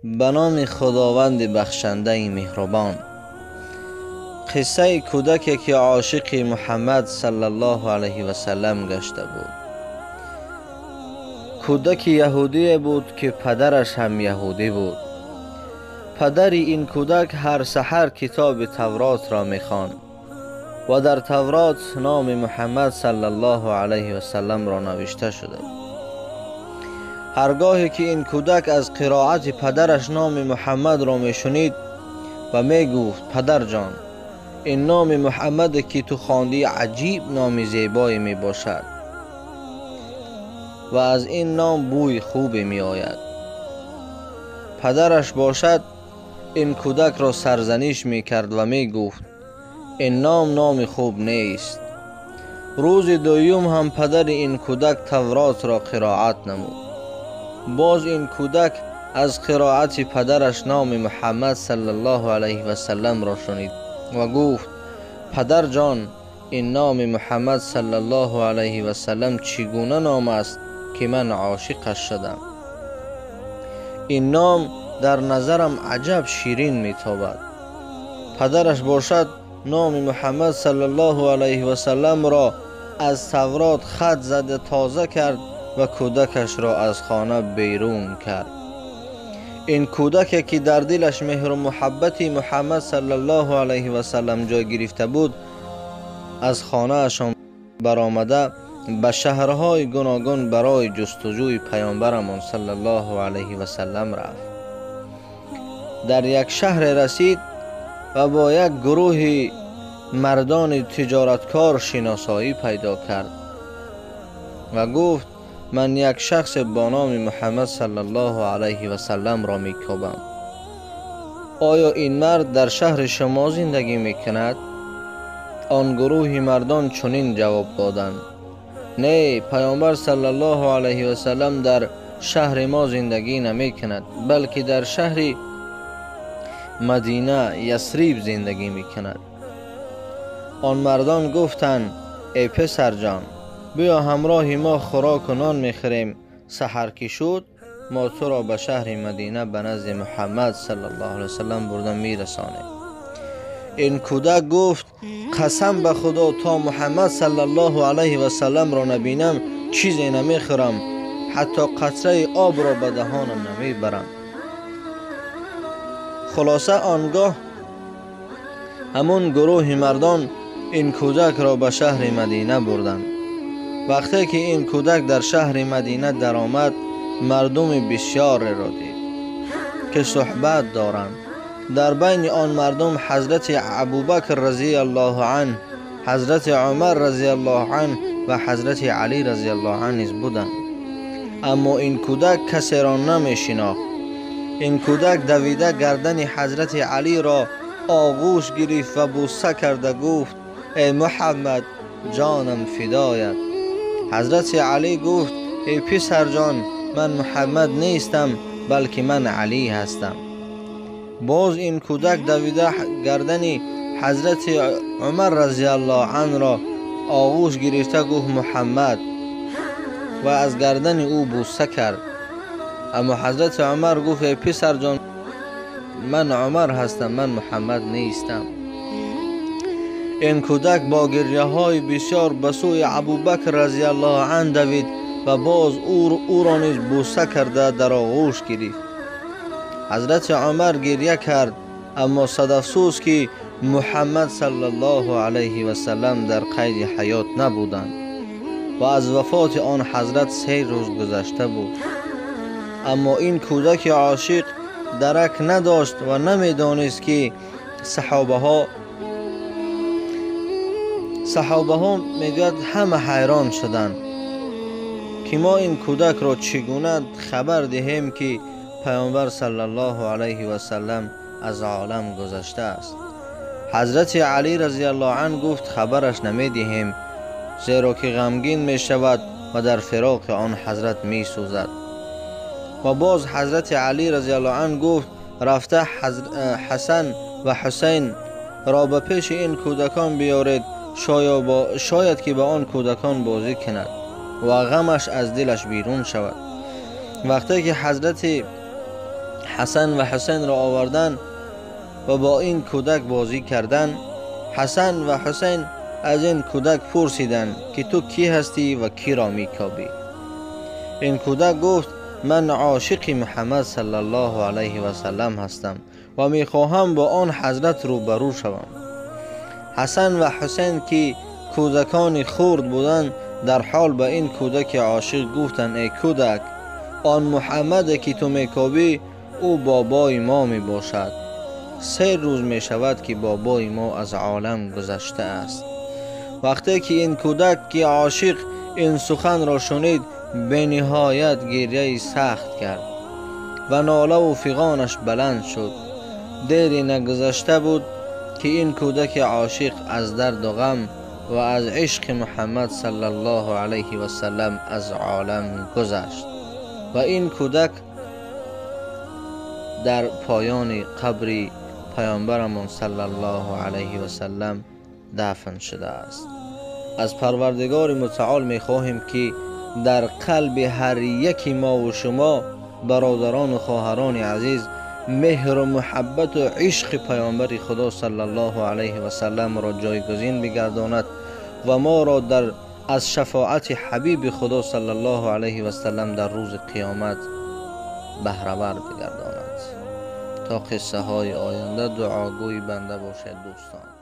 Ба номи Худованди бахшандаи меҳрубон. Қиссаи кӯдаке ки ошиқи Муҳаммад саллаллоҳу алайҳи васаллам гашта буд. Кӯдаки яҳудие буд ки падараш ҳам яҳудӣ буд. Падари ин кӯдак ҳар саҳар китоби Тавротро мехонд ва дар Таврот номи Муҳаммад саллаллоҳу алайҳи васалламро навишта шуда буд. Ҳаргоҳе ки ин кӯдак аз қироати падараш номи Муҳаммадро мешунид ва мегуфт: падарҷон, ин номи Муҳаммаде ки ту хондӣ аҷиб номи зебое мебошад ва аз ин ном бӯи хубе меояд. Падараш бошад ин кӯдакро сарзаниш мекард ва мегуфт: ин ном номи хуб нест. Рӯзи дуюм ҳам падари ин кӯдак Тавротро қироат намуд. Боз ин кӯдак аз қироати падараш номи Муҳаммад саллаллоҳу алайҳи васалламро шунид ва гуфт: падарҷон, ин номи Муҳаммад саллаллоҳу алайҳи васаллам чӣ гуна ном аст ки ман ошиқаш шудам? Ин ном дар назарам аҷаб ширин метобад. Падараш бошад номи Муҳаммад саллаллоҳу алайҳи васалламро аз Таврот хат зада тоза кард ва кӯдакашро аз хона берун кард. Ин кӯдаке ки дар дилаш меҳру муҳаббати Муҳаммад саллаллоҳу алайҳи васаллам ҷой гирифта буд, аз хонаашон баромада ба шаҳрҳои гуногун барои ҷустуҷӯи паёмбарамон саллаллоҳу алайҳи васаллам рафт. Дар як шаҳре расид ва бо як гурӯҳи мардони тиҷораткор шиносоӣ пайдо кард ва гуфт: ман як шахс бо номи Муҳаммад саллаллоҳу алайҳи васалламро мекобам. Оё ин мард дар шаҳри шумо зиндагӣ мекунад? Он гурӯҳи мардон чунин ҷавоб доданд: не, паёмбар саллаллоҳу алайҳи васаллам дар шаҳри мо зиндагӣ намекунад, балки дар шаҳри Мадина Ясриб зиндагӣ мекунад. Он мардон гуфтанд: эй писарҷон, биё ҳамроҳи мо хӯроку нон мехӯрем. Саҳар ки шуд, мо туро ба шаҳри Мадина ба назди Муҳаммад саллаллоҳу алайҳи васаллам бурда мерасонем. Ин кӯдак гуфт: қасам ба Худо, то Муҳаммад саллаллоҳу алайҳи васалламро набинам чизе намехӯрам, ҳатто қатраи обро ба даҳонам намебарам. Хулоса, он гоҳ ҳамон гурӯҳи мардон ин кӯдакро ба шаҳри Мадина бурданд. Вақте ки ин кӯдак дар шаҳри Мадина даромад, мардуми бисёреро дид ки суҳбат доранд. Дар байни он мардум ҳазрати Абубакр разияллоҳу анҳ, ҳазрати Умар разияллоҳу анҳ ва ҳазрати Алӣ разияллоҳу анҳ низ буданд. Аммо ин кӯдак касеро намешинохт. Ин кӯдак давида гардани ҳазрати Алиро оғӯш гирифт ва бӯса карда гуфт: эй Муҳаммад, ҷонам фидоят. Ҳазрати Алӣ гуфт: эй писарҷон, ман Муҳаммад нестам, балки ман Алӣ ҳастам. Боз ин кӯдак давида гардани ҳазрати Умар разияллоҳу анҳро оғӯш гирифта гуфт: Муҳаммад, ва аз гардани ӯ бӯса кард. Аммо ҳазрати Умар гуфт: эй писарҷон, ман Умар ҳастам, ман Муҳаммад нестам. Ин кӯдак бо гиряҳои бисёр ба сӯи Абубакр разияллоҳу анҳ давид ва боз ӯро низ бӯса карда дар оғӯш гирифт. Ҳазрати Умар гиря кард, аммо сад афсӯс ки Муҳаммад саллаллоҳу алайҳи васаллам дар қайди ҳаёт набуданд ва аз вафоти он ҳазрат 3 рӯз гузашта буд. Аммо ин кӯдаки ошиқ дарак надошт ва намедонист ки саҳобаҳо мегӯяд ҳама ҳайрон шуданд ки мо ин кӯдакро чӣ гуна хабар диҳем ки паёмбар саллаллоҳу алайҳи васаллам аз олам гузаштааст. Ҳазрати Алӣ разияллоҳу анҳ гуфт: хабараш намедиҳем, зеро ки ғамгин мешавад ва дар фироқи он ҳазрат месӯзад. Ва боз ҳазрати Алӣ разияллоҳу анҳ гуфт: рафта Ҳасан ва Ҳусайн ро ба пеши ин кӯдакон биёред, шояд ки ба он кӯдакон бозӣ кунад ва ғамаш аз дилаш берун шавад. Вақте ки ҳазрати Ҳасан ва Ҳусайнро оварданд ва бо ин кӯдак бозӣ карданд, Ҳасан ва Ҳусайн аз ин кӯдак пурсиданд, ки ту кӣ ҳастӣ ва киро мекобӣ? Ин кӯдак гуфт: ман ошиқи Муҳаммад саллаллоҳу алайҳи васаллам ҳастам ва мехоҳам бо он ҳазрат рӯбарӯ шавам. Ҳасан ва Ҳусайн, ки кӯдакони хурд буданд, дар ҳол ба ин кӯдаки ошиқ гуфтанд: эй кӯдак, он Муҳаммаде ки ту мекобӣ, ӯ бобои мо мебошад. 3 рӯз мешавад, ки бобои мо аз олам гузаштааст. Вақте ки ин кӯдак ки ошиқ ин суханро шунид, бениҳоят гиряи сахт кард ва нолаву фиғонаш баланд шуд. Дери нагузашта буд, ки ин кӯдаки ошиқ аз дарду ғам ва аз ишқи Муҳаммад саллаллоҳу алайҳи васаллам аз олам гузашт ва ин кӯдак дар поёни қабри паёмбарамон саллаллоҳу алайҳи васаллам дафн шудааст. Аз Парвардигори Мутаол мехоҳем, ки дар қалби ҳар яки мо ва шумо, бародарон ва хоҳарони азиз, меҳру муҳаббату ишқи паёмбари Худо саллаллоҳу алайҳи васалламро ҷойгузин бигардонад ва моро аз шафоати ҳабиби Худо саллаллоҳу алайҳи васаллам дар рӯзи қиёмат баҳравар бигардонад. То қиссаҳои оянда дуогӯи банда бошед, дӯстон.